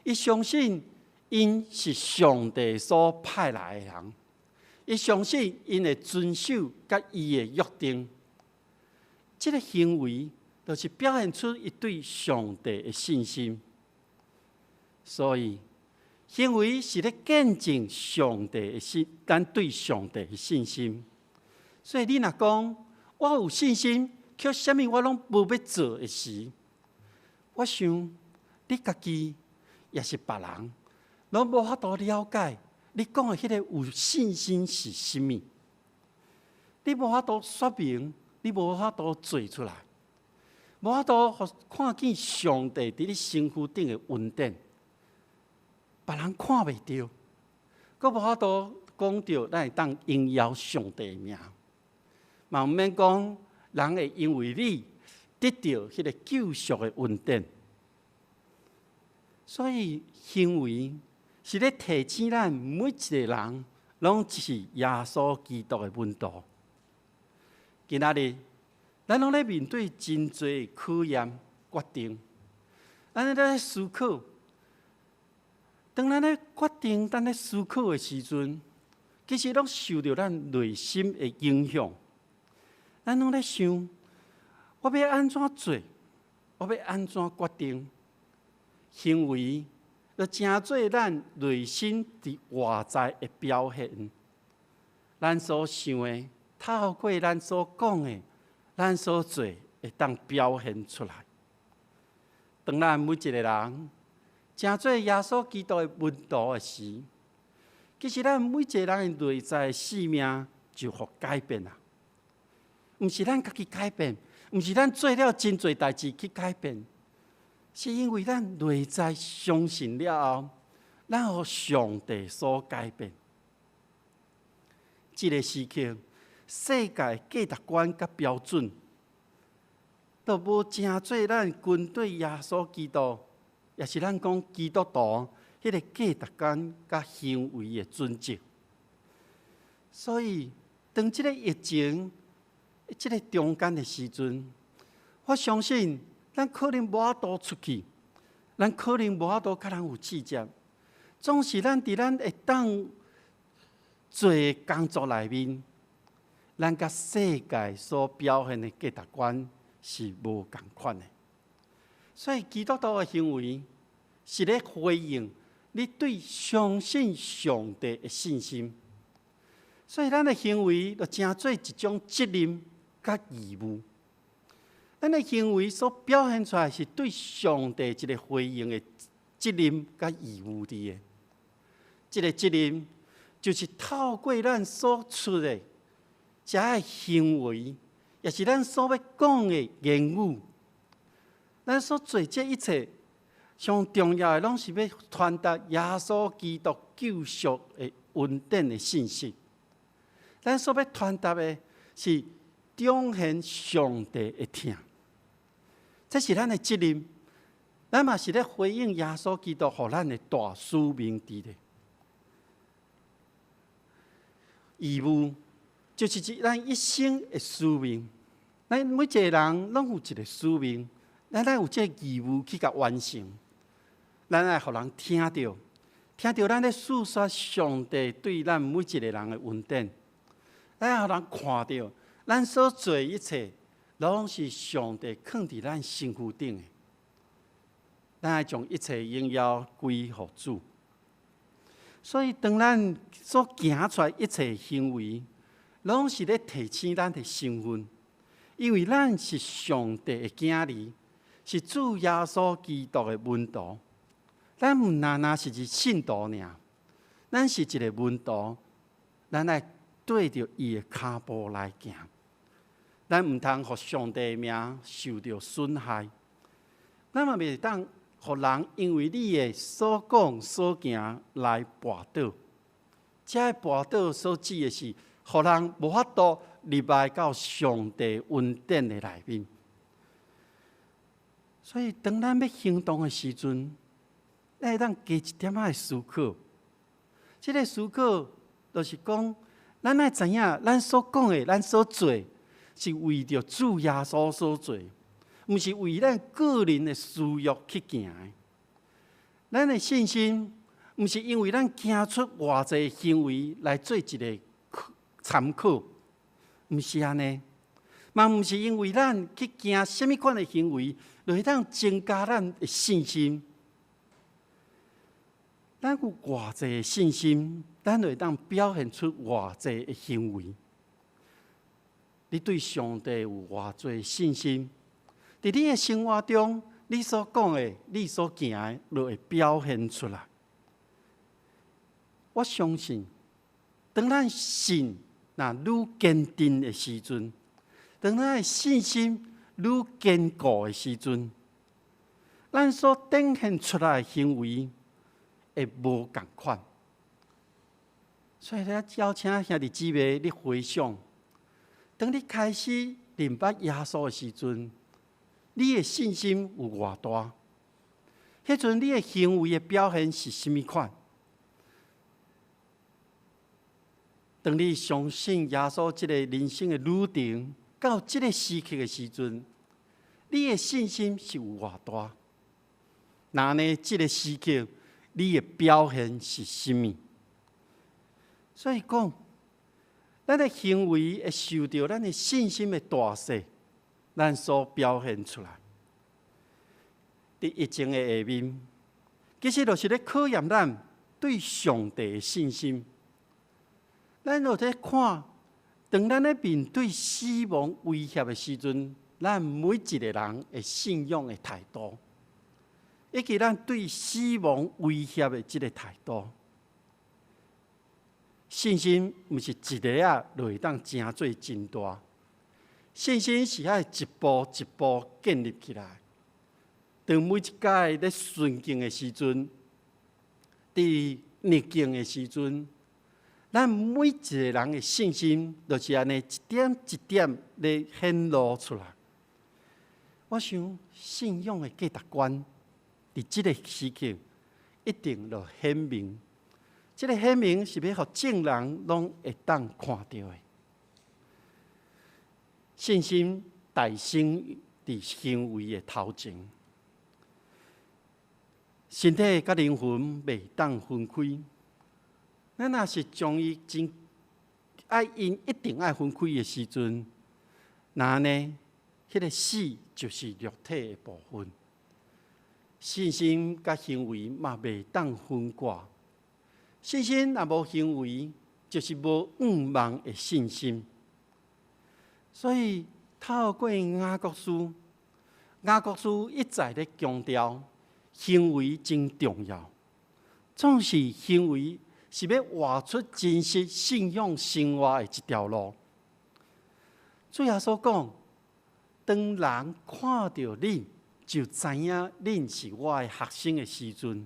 伊相信𪜶是上帝所派來的人，伊相信𪜶會遵守佮伊的約定。這个行為就是表現出伊對上帝的信心。所以，行為是咧見證上帝的信，咱對上帝的信心。所以你若講我有信心，卻啥物我攏無欲做的時，我想你家己抑是別人，攏無法度了解你講的彼个有信心是啥物。你無法度說明，你無法度做出來，無法度予看見上帝佇你身軀頂的恩典，別人看袂著，閣無法度講著咱會當榮耀上帝的名，嘛毋免講人會因為你得著彼个救贖的恩典。所以行為是咧提醒咱每一個人，攏是耶穌基督的門徒。今仔日，咱攏咧面對真濟考驗決定，咱咧思考。當咱咧決定、咱咧思考的時陣，其實攏受著咱內心的影響。咱攏咧想，我欲按怎做？我欲按怎決定？行為就成做咱內心佇外在的表現。咱所想的，透過咱所講的，咱所做，會當表現出來。當咱每一個人成做耶穌基督的門徒的時，其實咱每一個人的內在生命就予改變啦。毋是咱家己改變，毋是咱做了真濟代誌去改變，是因為咱內在相信了後，咱予上帝所改變。這个時刻，世界價值觀佮標準，都無成做咱跟隨耶穌基督，抑是咱講基督徒彼个價值觀佮行為的準則。所以，當這个疫情這个中間的時陣，我相信咱可能無法度出去，咱可能無法度佮人有接觸，總是咱佇咱會當做的工作內面，咱佮世界所表現的價值觀是無仝款的。所以基督徒的行為是咧回應你對相信上帝的信心。所以咱的行為就成做一種責任佮義務。咱的行為所表現出來是對上帝一个回應的責任佮義務佇的。這个責任就是透過咱所出的這个行為，抑是咱所欲講的言語，咱所做這一切，上重要的，攏是欲傳達耶穌基督救贖的恩典的信息。咱所欲傳達的是彰顯上帝的疼，這是咱的責任。咱嘛是咧回應耶穌基督予咱的大使命佇咧。義務就是指咱一生的使命。咱每一个人攏有一个使命，咱愛有這个義務去共完成。咱愛予人聽著，聽著咱咧訴說上帝對咱每一个人的恩典。咱愛予人看著，咱所做一切，攏是上帝囥佇咱身軀頂的。咱愛將一切榮耀歸予主。所以，當咱所行出來一切行為，攏是咧提醒咱的身份，因為咱是上帝的囝兒，是主耶穌基督的門徒。咱毋單單是一個信徒爾，咱是一个門徒，咱愛綴著伊的跤步來行。咱毋通予上帝的名受著損害，咱嘛袂當予人因為你的所講所行來跋倒。這个跋倒所指的是，予人無法度入來到上帝恩典的內面。所以，當咱欲行動的時陣，咱會當加一點仔的思考。這个思考就是講，咱愛知影，咱所講的、咱所做的，是為著主耶穌所做。毋是為咱個人的私欲去行的。咱的信心，毋是因為咱行出偌濟行為來做一个參考，毋是按呢。嘛毋是因為咱去行啥物款的行為，就會當增加咱的信心。咱有偌濟的信心，咱就會當表現出偌濟的行為。你對上帝有偌濟信心？佇你的生活中，你所講的、你所行的，就會表現出來。我相信，當咱信若愈堅定的時陣，當咱的信心愈堅固的時陣，咱所展現出來的行為會無仝款。所以，咧邀請兄弟姊妹，你回想，當你開始認捌耶穌的時陣，你的信心有偌大？彼陣你的行為的表現是啥物款？當你相信耶穌這个人生的旅程到這个時刻的時陣，你的信心是有偌大？那呢，這个時刻你的表現是啥物？所以講，咱的行為會受著咱的信心的大小，咱所表現出來。佇疫情的下面，其實就是咧考驗咱對上帝的信心。咱就咧看，當咱咧面對死亡威脅的時陣，咱每一个人的信仰的態度，以及咱對死亡威脅的這个態度。信心毋是一下仔就會當成做真大，信心是愛一步一步建立起來。當每一擺咧順境的時陣，佇逆境的時陣，咱每一个人的信心，就是按呢一點一點咧顯露出來。我想信仰的價值觀，佇這个時刻一定就顯明。這个顯明是欲予眾人攏會當看著的。信心誕生佇行為的頭前，身體佮靈魂袂當分開。咱若是將伊真愛𪜶一定愛分開的時陣，那呢，彼个死就是肉體的部分。信心佮行為嘛袂當分割。信心若無行為，就是無向望的信心。所以透過雅各書，雅各書一再咧強調行為真重要，總是行為是欲活出真實信仰生活的一條路。主耶穌講：當人看著恁，就知影恁是我的學生的時陣。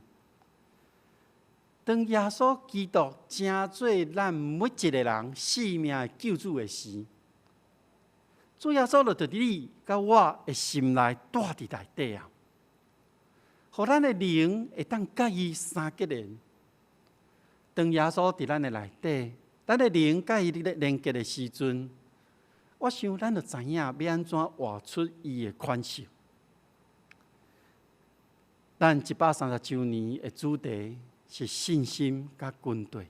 當耶穌基督成做咱每一个人性命的救主的時，主耶穌就佇你佮我的心內蹛佇內底啊，予咱的靈會當佮伊相結連。當耶穌佇咱的內底，咱的靈佮伊咧連結的時陣，我想咱就知影欲按怎活出伊的款式。咱130週年的主題是信心佮軍隊。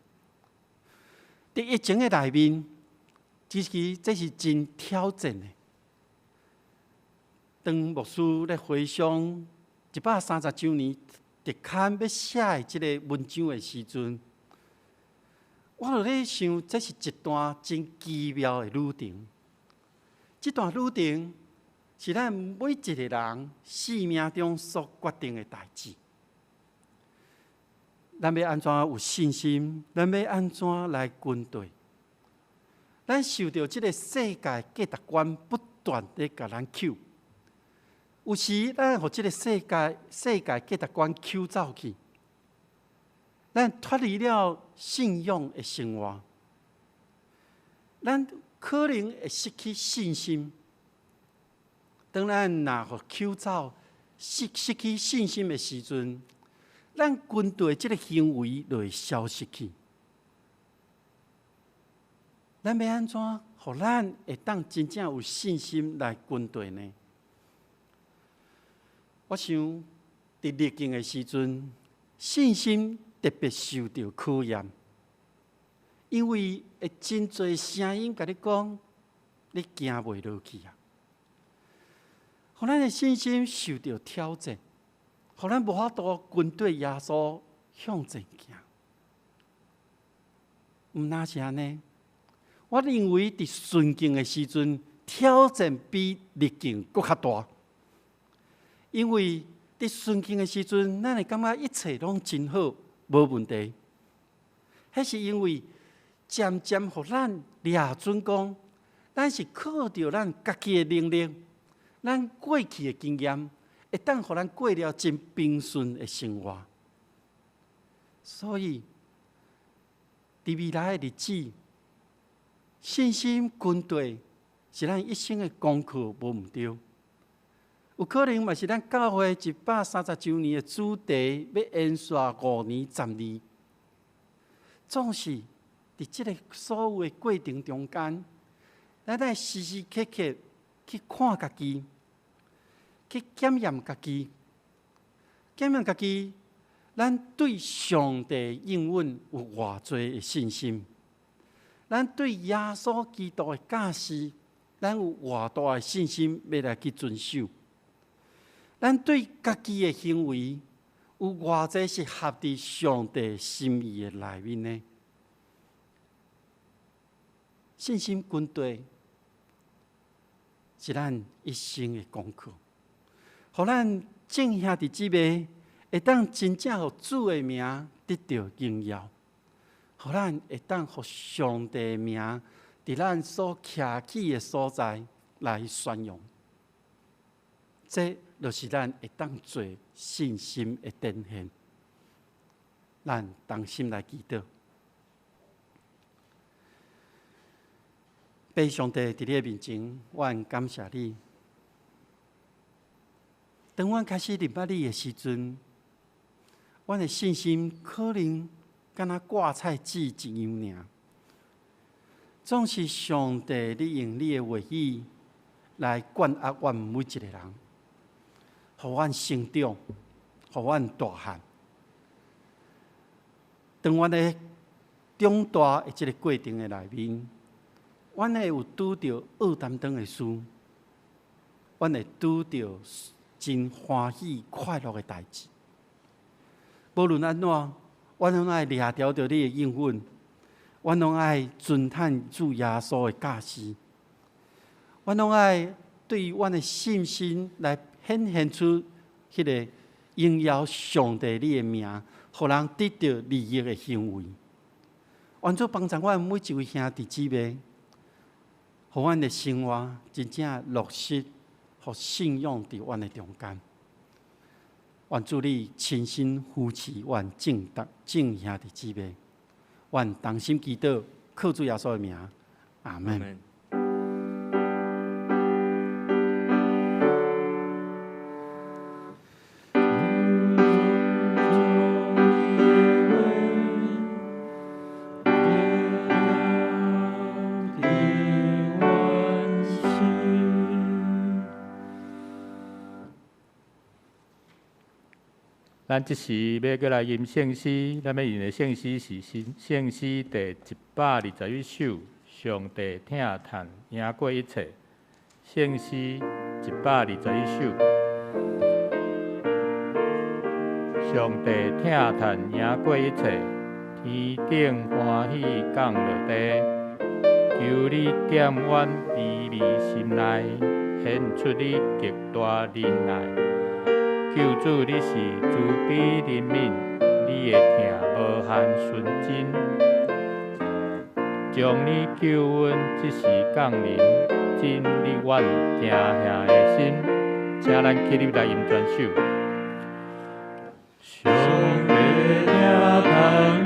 佇疫情的內面，其實這是真挑戰的。當牧師咧回想130週年特刊欲寫的這个文章的時陣，我就咧想，這是一段真奇妙的旅程。這段旅程是咱每一个人生命中所決定的代誌。咱欲按怎有信心？咱欲按怎來跟隨？咱受著這个世界價值觀不斷咧共咱抾，有時咱予這个世界價值觀抾走去，咱脫離了信仰的生活，咱可能會失去信心。當咱若予抾走、失去信心的時陣，咱跟隨這个行為就會消失去。咱欲按怎，予咱會當真正有信心來跟隨呢？我想，佇逆境的時陣，信心特別受著考驗，因為會真濟聲音共你講，你行袂落去啊！予咱的信心受著挑戰，予咱無法度跟隨耶穌向前行。毋但是按呢，我認為佇順境的時陣，挑戰比逆境閣較大。因為佇順境的時陣，咱會感覺一切攏真好，無問題。彼是因為漸漸予咱掠準講，咱是靠著咱家己的能力，咱過去的經驗，會當予咱過了真平順的生活。所以，佇未來的日子，信心軍隊是咱一生的功課，無毋對。有可能嘛是咱教會130週年的主題，欲延續5年、10年。總是佇這个所有的過程中間，咱愛時時刻刻去看家己，去檢驗家己，檢驗家己。咱對上帝應允有偌濟的信心？咱對耶穌基督的教示，咱有偌大的信心欲來去遵守？咱對家己的行為有偌濟是合佇上帝心意的內面呢？信心軍隊是咱一生的功課，予咱眾兄弟姊妹會當真正予主的名得著榮耀，予咱會當予上帝的名佇咱所徛起的所在來宣揚。這就是咱會當做信心的展現。咱同心來祈禱。父上帝佇你的面前，我感謝你。當阮開始認捌你的時陣，阮的信心可能敢若掛菜籽一樣爾。總是上帝，你用你的話語來灌壓阮每一个人，予阮成長，予阮大漢。當阮咧長大的這个過程的內面，阮會有拄著惡擔當的事，阮會拄著真歡喜快樂的代誌。無論按怎，阮攏愛掠牢著你的應允，阮攏愛遵趁主耶穌的教示，阮攏愛對阮的信心來顯現出彼个榮耀上帝你的名，予人得著利益的行為。願主幫助阮每一位兄弟姊妹，予阮的生活真正落實，予信仰佇阮的中間。願主你親身扶持阮眾弟眾兄弟姊妹，阮同心祈禱，靠主耶穌的名，阿們。咱這時欲閣來吟聖詩，咱欲吟的聖詩是聖詩第121首，上帝疼嘆贏過一切。聖詩121首，上帝疼嘆贏過一切，天頂歡喜降落地，求你踮阮卑微心內，顯出你極大仁愛。救主，你是慈悲憐憫，你的疼無限純真，將你救恩這時降臨，進入阮驚嚇的心，請咱起立來吟全首。上帝疼嘆贏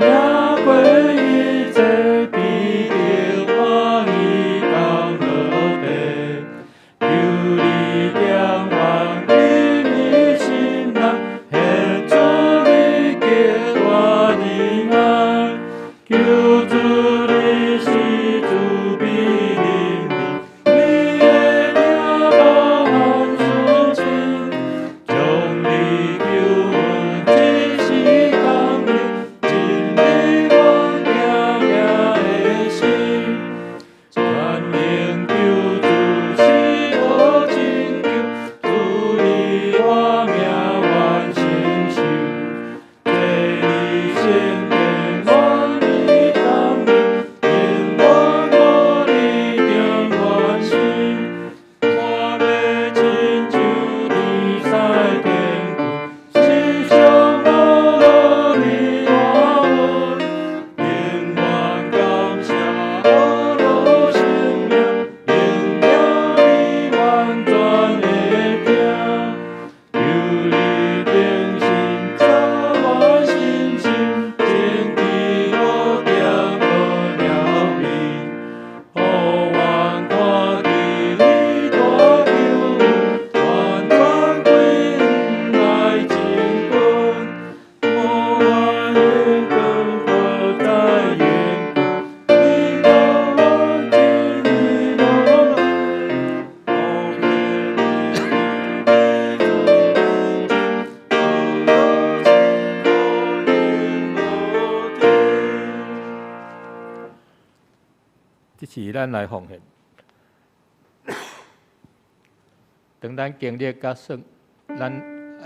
過一切，天頂歡喜降落地，求你踮阮卑微心內，顯出你極大仁愛。求主你是慈悲憐憫，你的疼無限純真，將你救恩這時是咱來奉獻。當咱經歷佮算，咱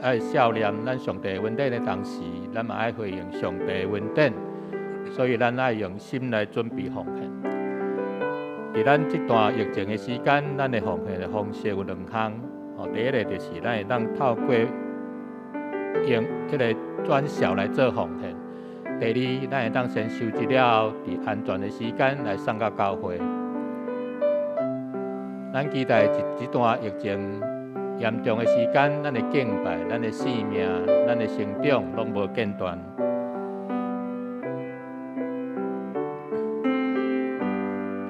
愛數念咱上帝恩典的同時，咱嘛愛回應上帝恩典，所以咱愛用心來準備奉獻。佇咱這段疫情的時間，咱的奉獻的方式有兩項。哦，第一个就是咱會當透過用彼个轉數來做奉獻。第二，咱會當先收集了後，佇安全的時間來送到教會。咱期待這段疫情嚴重的時間，咱的敬拜、咱的生命、咱的成長，攏無間斷。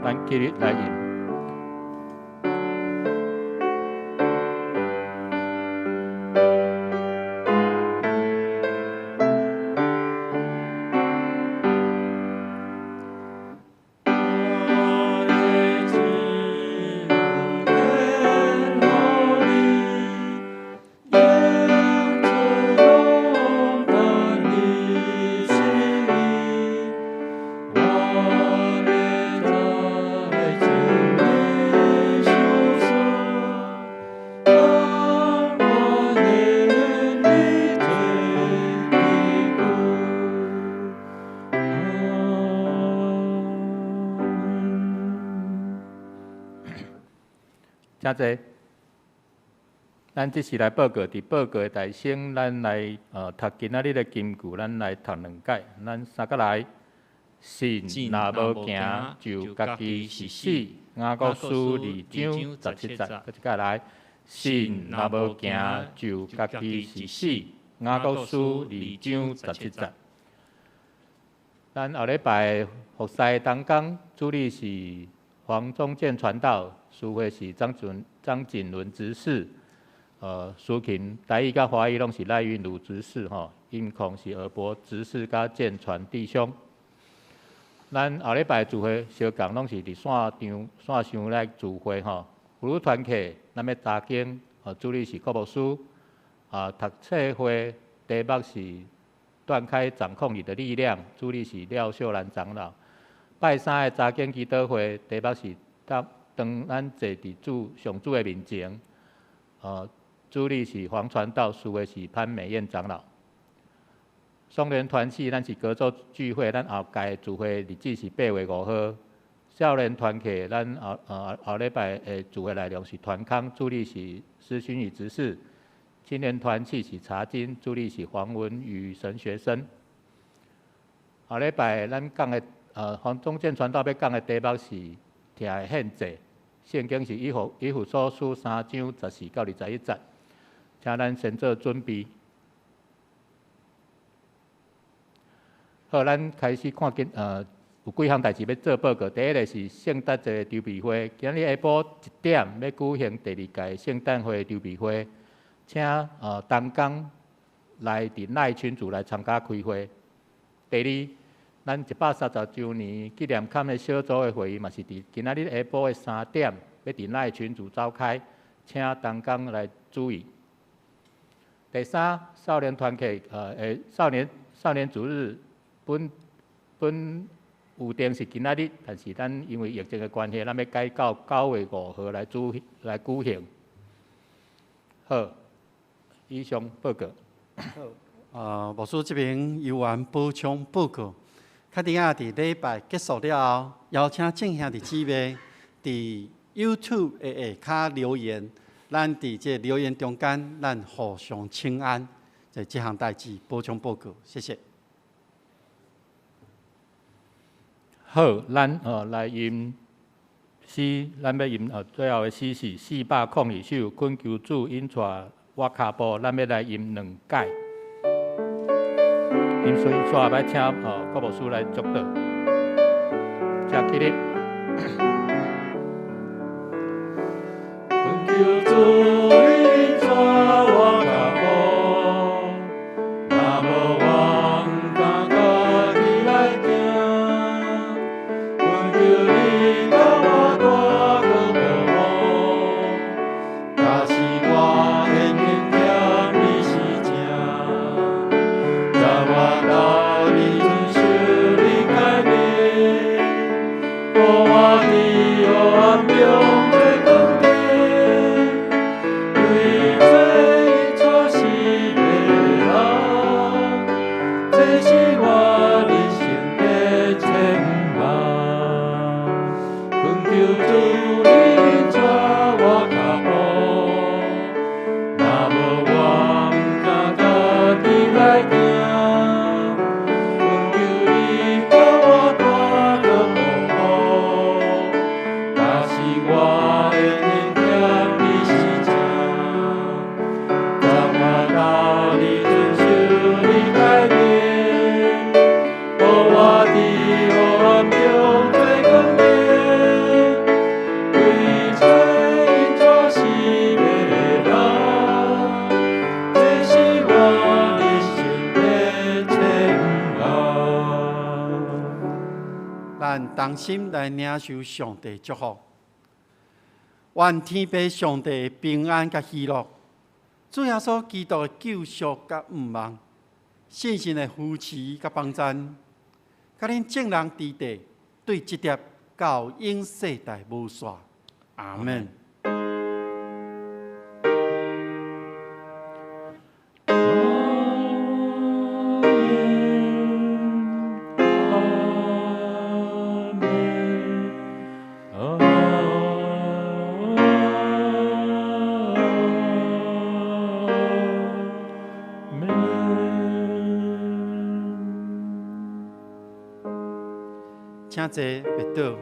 咱起立來吟。請坐。咱這是來報告，佇報告的大聲，咱來讀今仔日的金句，咱來讀兩擺。咱三個來，信若無行，就家己是死。雅各書二章十七節，閣一擺來，信若無行，就家己是死。雅各書二章十七節。咱後禮拜服侍同工主理是黃宗健傳道，司會是張景倫執事，司琴台語佮華語攏是賴運儒執事吼，音控是爾博執事佮建傳弟兄。咱後禮拜聚會相仝攏是佇線場線上來聚會吼。婦女團契，咱欲查經，主理是郭牧師，啊，讀冊會題目是斷開掌控你的力量，主理是廖秀蘭長老。拜三的查經祈禱會題目是當咱坐佇主上主的面前，主理是黃傳道，司會是潘美燕長老。雙聯團契，咱是隔週聚會，咱後屆聚會日子是8月5號。少年團契，咱後禮拜的聚會內容是團康，主理是施勳宇執事。青年團契是查經，主理是黃文宇神學生。後禮拜咱講的，黃宗健傳道欲講的題目是疼的獻祭，聖經是以弗所書3章14到21節，請咱先做準備。好，咱開始看見，有幾項代誌欲做報告。第一个是聖誕節籌備會，今日下晡1點欲舉行第二屆聖誕會籌備會，請同工來佇內群組來參加開會。第二，咱130週年紀念刊的小組的會議嘛是佇今仔日下晡的3點，欲佇內群組召開，請同工來注意。第三，少年團契，少年主日本有定是今仔日，但是咱因為疫情的關係，咱欲改到9月5號來舉行。好，以上報告。好，牧師這邊有緣補充報告。確定啊！佇禮拜結束了後，邀請眾兄弟姊妹佇 YouTube 的下跤留言，咱佇這留言中間，咱互相請安。這項代誌補充報告，謝謝。好，咱來吟詩，咱欲吟最後的詩是402首，懇求主引帶我跤步，咱欲來吟兩擺。吟詩煞欲請郭牧師來祝禱，請起立。懇求主引帶我跤步，若無我毋敢家己來行。懇求你共我帶過保護，假使我會經欠你是正，在我斗你遵守你誡命，予我佇同心來領受上帝祝福。願天父上帝平安佮喜樂，主耶穌基督的救贖佮盼望，聖神的扶持佮幫贊，佮恁眾人佇地對直直到永世代無煞。阿門。請坐，別倒。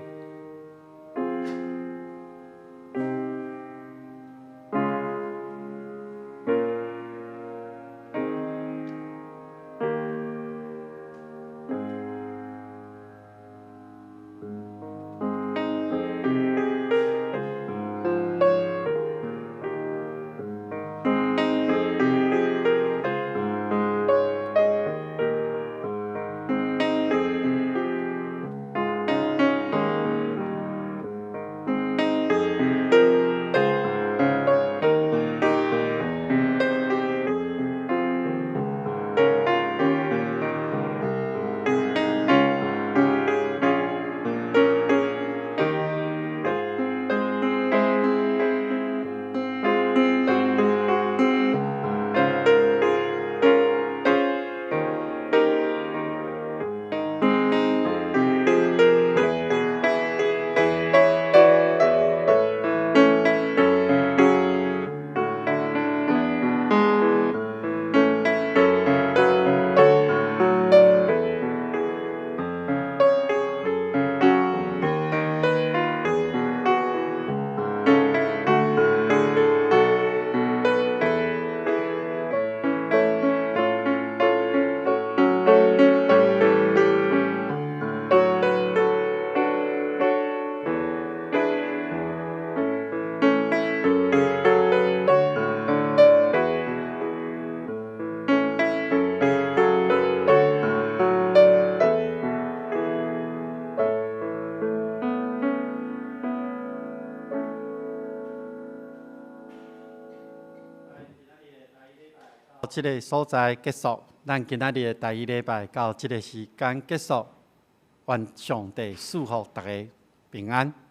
這个所在結束，咱今仔日的第一禮拜到這个時間結束，願上帝賜福大家平安。